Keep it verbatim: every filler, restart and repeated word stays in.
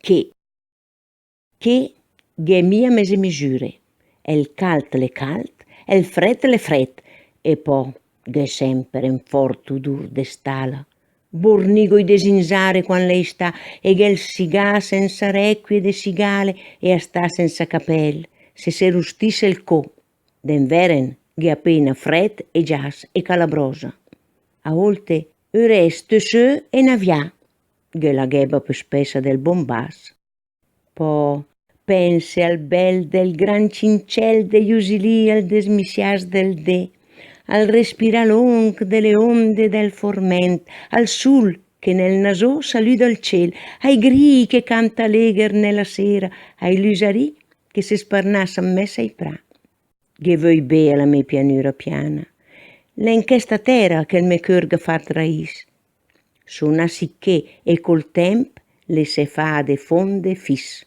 ché. Ché gh'è mia mese misüre, el calt l'è calt, el fret l'è fret, e pò gh'è semper en fort udur de stala. Bornigo i de zinzare quan l'è istà, e gh'è el sigà sensa requie de sigale e a stà sensa capel, se se rustiss el có. D'inveren gh'è apena fret e giass e calabrosa. A olte, ü rest sö e na vià, gh'è la gheba pü spessa del bombass. Pò pense al bel del gran cincel dei usilì al desmissiàs del dé, al respirà lóngh de le onde del forment, al sul che nel nasó salüda el cél, ai grii che canta alégher ne la séra, ai lüsarì che se sparnass an mès ai pra. Ghe vöi bé a la mé pianüra piana. L'è en chèsta tèra che el mé cör gh'à fat raìs. Só nassìt ché e col temp le s'è fade fonde fiss.